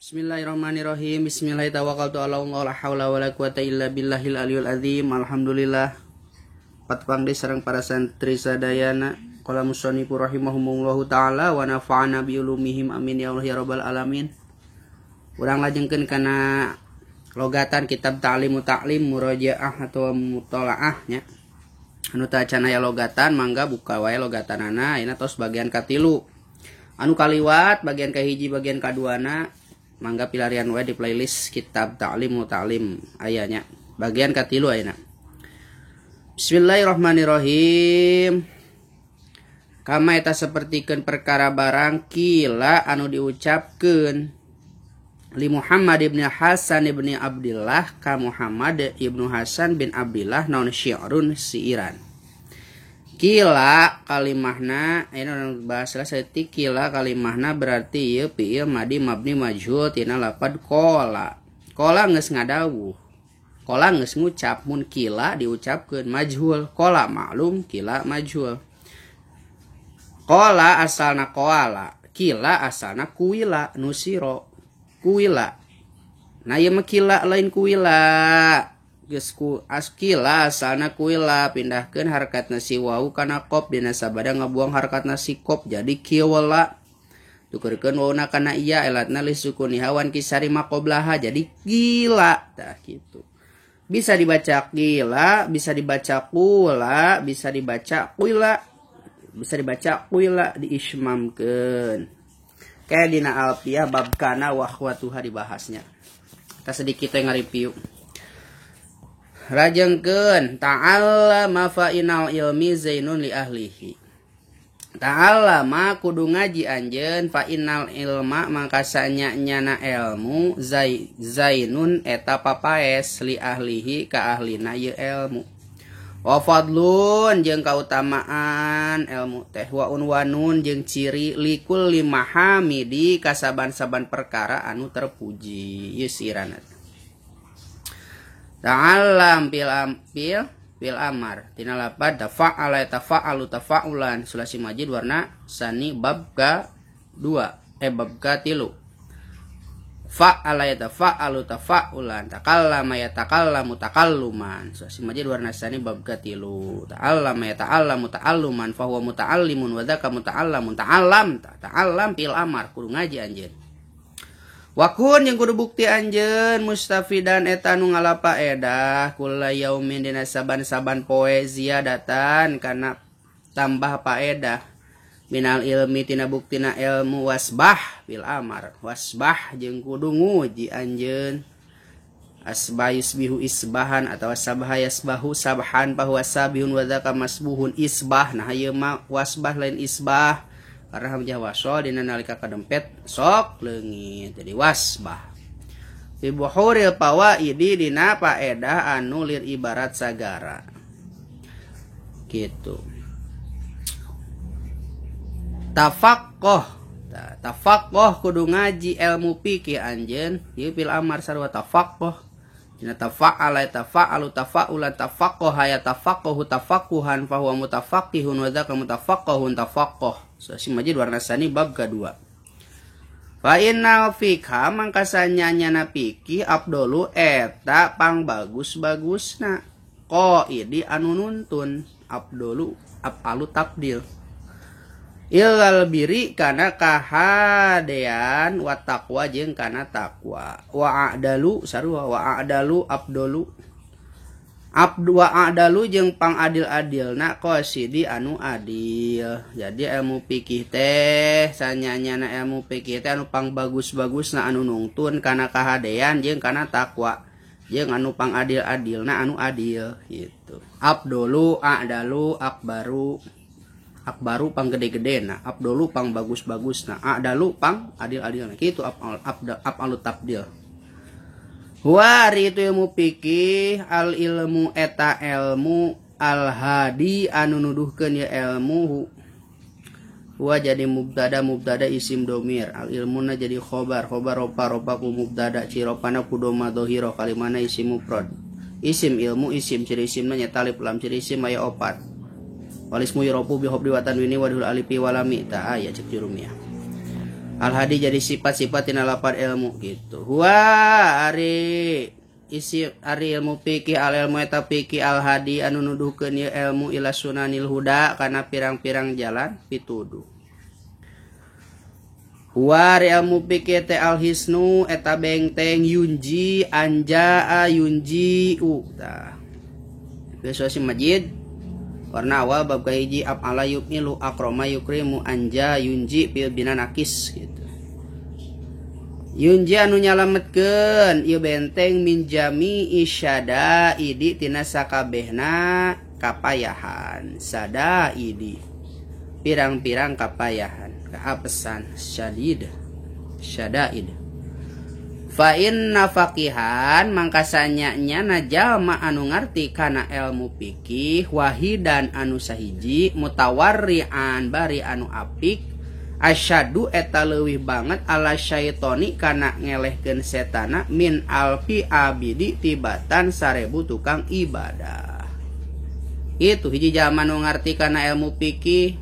Bismillahirrahmanirrahim. Bismillahirrahmanirrahim. La haula wala quwata illa billahil aliyul azim. Alhamdulillah. Patpang deui sareng para santri sadayana. Qala musannifu rahimahumullahu taala wa nafa'ana bi ulumihim amin ya Allah ya rabbal alamin. Urang lajengkeun kana logatan kitab Ta'limu Ta'lim murajaah atau mutolaah nya. Anu teu acan aya logatan mangga buka wae logatanana ayeuna tos bagian katilu. Anu kaliwat bagian kahiji bagian kaduana mangga pilarian wae di playlist kitab Ta'limu Ta'lim aya nya. Bagian katilu ayeuna. Bismillahirrahmanirrahim. Kama eta sapertikeun perkara barang kila anu diucapkeun li Muhammad ibn Hasan ibn Abdillah ka Muhammad ibnu Hasan bin Abdillah naon syi'run siiran. Kila kalimahna ayeuna urang bahas lah saeutik. Kila kalimahna berarti ieu fi'il madi mabni majhul tina lapad qola. Qola geus ngadawuh. Qola geus ngucap, mun kila diucapkeun majhul. Qola maklum, kila majhul. Qola asalna qoala, kila asalna kuila nusiro. Kuila. Nah ieu mah kila lain kuila. Geus ku askila asalna kuila pindahkeun harkatna si wau kana qaf dina sabada ngabuang harkatna si qaf jadi kiwala. Tukerkeun wauna kana iya elatna li sukuni hawan kisari maqoblaha jadi gila. Tah kitu. Bisa dibaca gila, bisa dibaca kula, bisa dibaca kuila. Bisa dibaca kuila diismamkeun. Kayak dina alfiah bab kana wa akhwatuha dibahasnya. Kita sedikit yang ngareview. Rajengkeun ta'allama fa inal ilmi zainun li ahlihi. Ta'allama kudu ngaji anjeun fa inal ilma mangka sanya-nyana ilmu zainun eta papaes li ahlihi ka ahlina ieu ilmu. Wa fadlun jeung kautamaan ilmu teh wa unwanun jeung ciri likul limahamidi kasaban-saban perkara anu terpuji. Ieu sirana. Ta'allam fil amfil fil amar tina lapad tafa'ala tafa'alu tafa'ulan sulasi majid warna sani bab ka 2 bab ka 3. Fa'ala yatafa'alu tafa'ulan takallama yatakallamu takalluman sulasi majid warna sani bab ka 3. Ta'allama yata'allamu ta'alluman fa huwa muta'allimun wa dzaka muta'allamun ta'allam ta'allam fil amar kudu ngaji anjeun. Wakun yang kudu bukti anjeun mustafidan eta nu ngalapaedah kula yaumin dina saban-saban poe ziyadatan kana tambah paedah minal ilmi tina buktina ilmu wasbah bil amar wasbah jeung kudu nguji anjeun asbah yusbihu isbahan atawa sabha yasbahu sabhan fahuwa sabihun wa dzaka masbuhun isbah. Nah ieu mah wasbah lain isbah karena hamzah wasol dina nalika kadempet sok leungit jadi wasbah. Fi buhuril fawaidi dina paedah anu lir ibarat sagara gitu. Tafaqoh tafaqoh kudu ngaji ilmu fikih anjeun ieu fil amar sarua tafaqoh dina tafa'ala tafa'alu tafa'ulan tafaqoha ya tafaqohu tafaquhan fa huwa mutafaqihun wa dzaka mutafaqahun tafaqoh. Si majid warna sani bab kedua. Fa innal fikha mangka sanyanyana fikih abdolu eta pang bagus-bagusna qaidi anu nuntun abdolu afalu tabdil ilal biri kana kahadean wa taqwa jeung kana taqwa wa a'dalu sarua wa a'dalu abdolu abdu wa a'dalu jeung pang adil-adilna qasidi anu adil. Jadi ilmu fikih teh sanyanyana ilmu fikih teh anu pang bagus-bagusna anu nungtun kana kahadean jeung kana takwa jeung anu pang adil-adilna anu adil gitu. Abdolu a'dalu akbaru akbaru pang gede-gedena, abdolu pang bagus-bagusna, a'dalu pang adil-adilna kitu afalu tabdil. Wa ari itu ilmu fikih al ilmu eta ilmu al hadi anu nuduhkeun ya ilmu huwa jadi mubtada mubtada isim domir al ilmuna jadi khobar khobar ropa ropa ku mubtada ciropana ku doma dohiro kalimana isim mufrad isim ilmu isim ciri isimna nya alif lam ciri isim aya opat walismu yuropu bi hobdi wa tanwini wa dul alifi walami ta aya cek jurumiyah. Al-hadi jadi sifat-sifat tina lapad ilmu gitu. Huwa ari isi ari ilmu fikih al ilmu eta fikih al-hadi anu nuduhkeun ieu ilmu ila sunanil huda kana pirang-pirang jalan pituduh. Huwa ari ilmu fikih teh al-hisnu eta bengteng yunji anjaa yunji u. Tah. Biasa si majid warna awal bab kahiji af'ala yukmilu akroma yukrimu anja yunji fil bina nakis gitu. Yunji anu nyalametkeun ieu benteng min jami isyada idi tina sakabehna kapayahan. Sada idi pirang-pirang kapayahan kaapesan syadid syadaid. Fa inna faqihan mangkasanya nyana jalma anu ngarti kana ilmu fikih wahidan anu sahiji mutawarrian bari anu apik asyadu eta leuwih banget ala syaitoni kana ngelehkeun setana min alfi abidi tibatan 1000 tukang ibadah. Itu hiji jalma anu ngarti kana ilmu fikih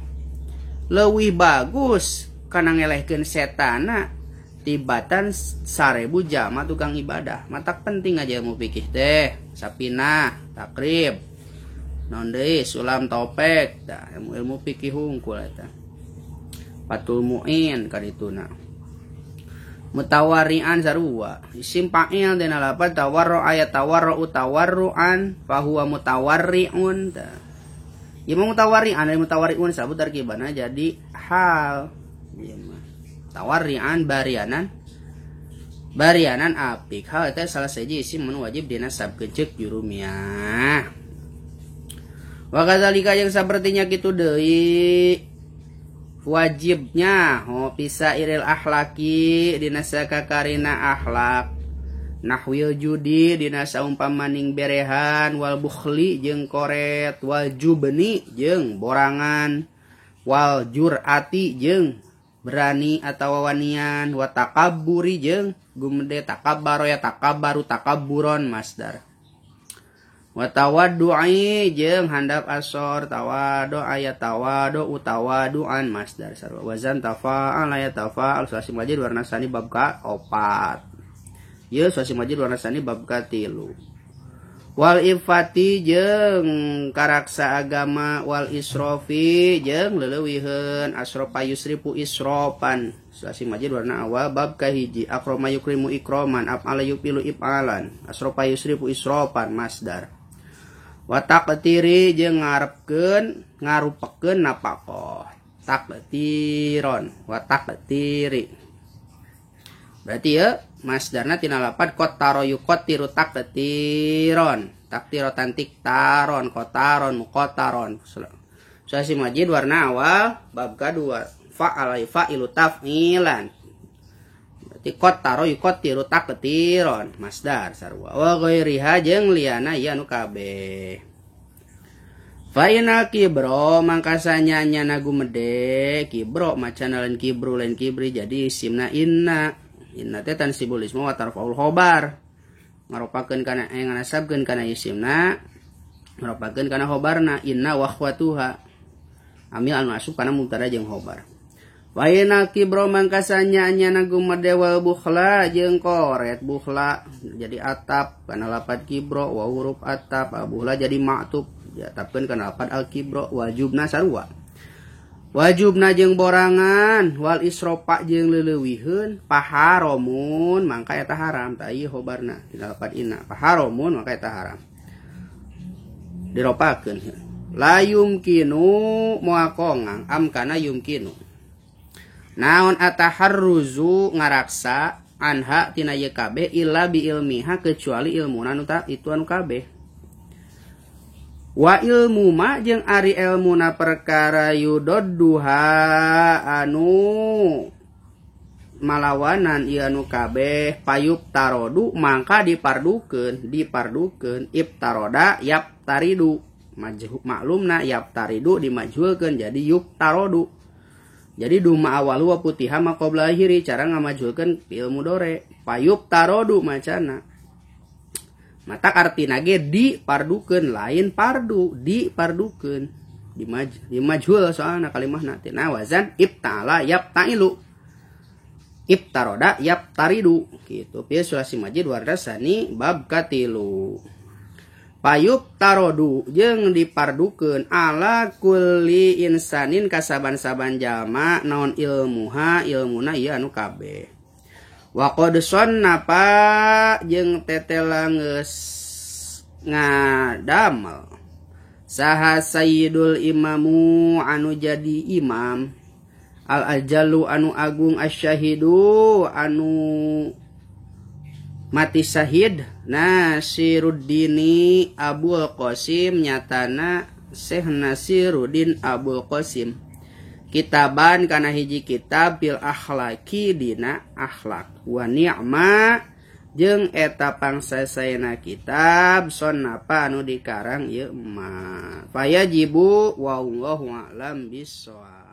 leuwih bagus kana ngelehkeun setana tibatan 1000 jalma tukang ibadah. Matak penting aja ilmu fikih teh, sapinah, takrib, non deui, sulam topek, tah ilmu fikih hungkul eta. Fathul Mu'in kadituna. Mutawarian sarua. Isim fa'il dina lapad tawarru ayat tawarru tawarruan fahuwa mutawarriun tah. Ieu mah mutawarian dari mutawariun sabut tarkibana jadi hal. Ieu mah tawarrian barianan barianan apik hal eta salah sahiji isim nu wajib dinasabkeun ceuk jurumiyah. Wa kadzalika jeung sapertinya kitu deui wajibnya ho pisa iril akhlaki dina sakakarina akhlak nahwil judi dina saumpamaning berehan wal bukhli jeung koret wal jubni jeung borangan wal jurati jeung berani atau wanian wa takabburi jeung gumede takabbaro ya takabbaru takabburon masdar wa tawaddu'i jeung handap asor tawadu ayat tawadu utawadu'an masdar sarua wazan tafa'ala ya tafa'al suasi majid warna sani bab ka 4 ieu suasi majid warna sani bab ka 3 wal ifati jeung karaksa agama wal isrofi jeung leulewiheun asrofa yusrifu isrofan suasi majid warna awal bab kahiji akroma yukrimu ikroman af'ala yufilu if'alan asrofa yusrifu isrofan masdar wa taqtiri jeung ngarepkeun ngarupekeun napakoh taqtiron wa taqtiri berarti ya masdarna tina lapad qatara yuqattiru taqtiron taqtirotan tiktaron kotaron muqataron suasi majid warna awal bab kadua fa'ala fa'ilu taf'ilan berarti qatara yuqattiru taqtiron masdar sarua wa ghairiha jeung liana ieu anu kabeh. Fa inal kibro mangkasanya nyana gumede kibro macana lain kibru lain kibri jadi isimna inna inna teh tansibul ismu wa tarfaul khobar ngaropakeun kana nganasabkeun kana isimna ngaropakeun kana khobarna inna wa akhwatuha amil anu asup kana mubtada jeung khobar. Wa inna kibro mangkasanya nyana gumede wal bukhla jeung koret bukhla jadi atap kana lapad kibro wa huruf atap bukhla jadi ma'tub diatapkeun kana lapad al kibro wajibna sarua wajibna jeung borangan wal isrofa jeung leulewiheun paharomun mangka eta haram tah ieu khobarna dina lapad inna paharomun mangka eta haram diropakeun la yumkinu moal kongang amkana yumkinu naon ataharruzu ngaraksa anha tina ieu kabeh illa bi ilmiha kecuali ilmuna nu ta itu anu kabeh wa ilmu ma jeung ari ilmuna perkara yudodduha anu malawanan ieu anu kabeh payub tarodu mangka dipardukeun dipardukeun ibtaroda yaptaridu majhul maklumna yaptaridu dimajhulkeun jadi yubtarodu jadi duma awalu wa putiha ma qabla akhiri cara ngamajhulkeun fi'il mudhari payub tarodu macana matak artina ge dipardukeun lain pardu dipardukeun dimajhul soalna kalimahna tina wazan ibtala yaptailu. Ibtaroda yaptaridu kitu pieu sulasi majid warda sani bab katilu. Payub tarodu jeung dipardukeun ala kulli insanin kasaban-saban jalma naon ilmuha ilmuna ieu anu kabeh. Wa qad sannapa jeung tetela geus ngadamel saha sayyidul imamu anu jadi imam al ajalu anu agung asyahidu anu mati syahid Nasiruddini Abul Qasim nyatana Syekh Nasiruddin Abul Qasim kitaban kana hiji kitab bil akhlaqi dina akhlak wa ni'ma jeung eta pangsasaena kitab sonnapa anu dikarang ieu mah fayajibu wallahu a'lam bissawab.